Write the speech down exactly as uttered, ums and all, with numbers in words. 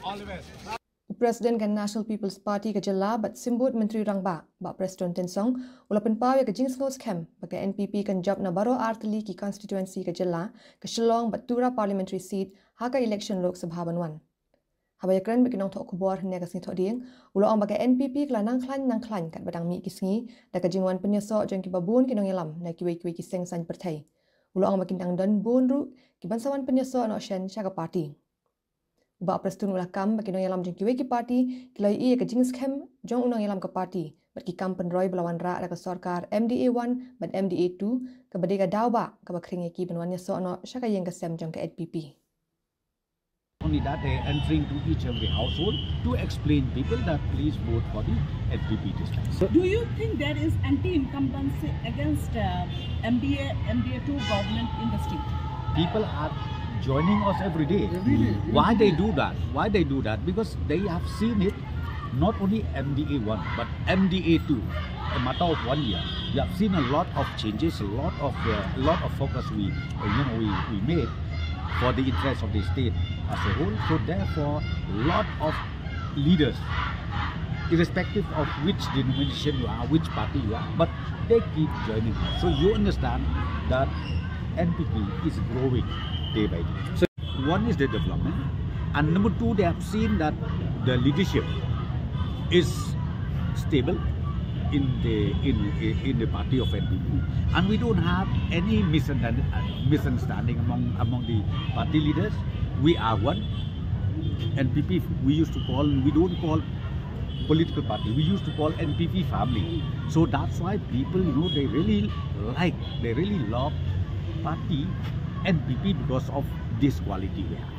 U President ka National People's Party ka jylla bad Symbud Myntri Rangbah, Bah Prestone Tynsong, u la pynpaw ïa ka jingsngew skhem ba ka N P P kan jop na baroh artylli ki constituency ka jylla, ka Shillong bad Tura Parliamentary Seat, ha ka election Lok Sabha ban wan. Haba ïakren bad ki nongthoh khubor hynne ka sngi Thohdieng, u la ong ba ka N P P ka la nang khlaiñ nang khlaiñ katba dang mih ki sngi, da ka jingwan pynïasoh jong kiba bun ki nongïalam na kiwei kiwei ki seng saiñ pyrthei. U la ong ba kin dang don bun ruh kiban sa wan pynïasoh noh shen sha ka party. U Bah Prestone u la kam ba ki nongïalam jong kiwei ki party ki la ïohi ïa ka jingskhem jong u nongïalam ka party bad ki kam pynroi ba la wanrah da ka sorkar M D A one bad M D A two, kaba dei ka daw ba kaba khring ïa ki ban wan ïasoh noh sha ka ïing ka sem jong ka N P P. Only that, they entering to each every household to explain people that please vote for the N P P this time. So do you think there is anti-incumbency against uh, M D A, M D A two government in the state? People are joining us every day. Every day. Why they do that? Why they do that? Because they have seen it, not only M D A one but M D A two. A matter of one year, we have seen a lot of changes, a lot of uh, lot of focus we uh, you know we, we made for the interest of the state as a whole. So therefore, lot of leaders, irrespective of which denomination you are, which party you are, but they keep joining. So you understand that N P P is growing day by day. So one is the development, and number two, they have seen that the leadership is stable in the in in the party of N P P, and we don't have any misunderstanding, misunderstanding among among the party leaders. We are one. N P P, we used to call, we don't call political party. We used to call N P P family. So that's why people, you know, they really like, they really love party N P P because of this quality we have.